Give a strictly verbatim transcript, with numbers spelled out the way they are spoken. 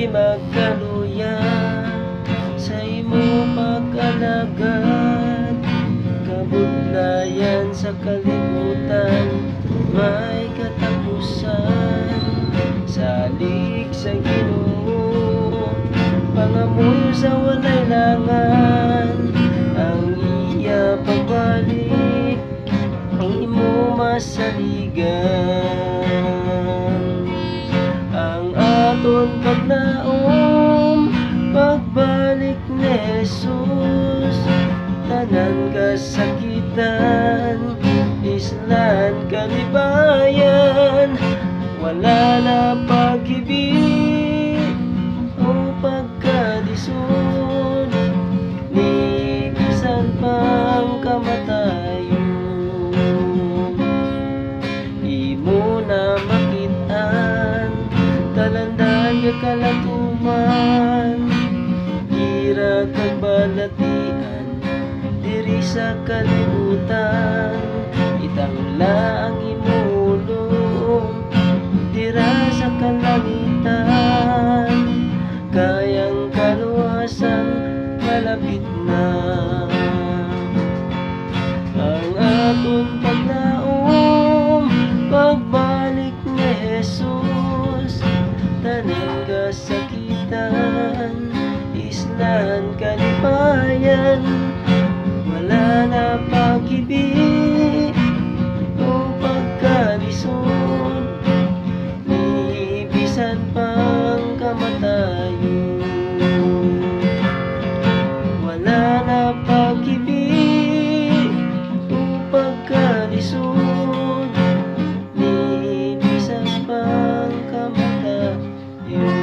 Magkaluya sa imo pag-alagad, kabudlayan sa kalibutan may katapusan. Salig sa Ginoo, pangamuyo sa walay langan, ang iya pagbalik imo masaligan. Ang aton paglaom, pagbalik ni Jesus, tanan kasakitan, islan kalipayan, wala na paghibi o pagkalisod, ni bisan pang kamatayon. Imo na makit-an, talandan nga kalatuman, gira kag balatian, diri sa kalibutan, itangla ang imo ulong, dira sa kalangitan, kay ang kaluwasan malapit na. Ang aton paglaom, pagbalik ni Jesus, tanan kasakitan, islan kalipayan, wala na paghibi o pagkalisod, ni bisan pang kamatayon. Wala na paghibi o pagkalisod, ni bisan pang kamatayon.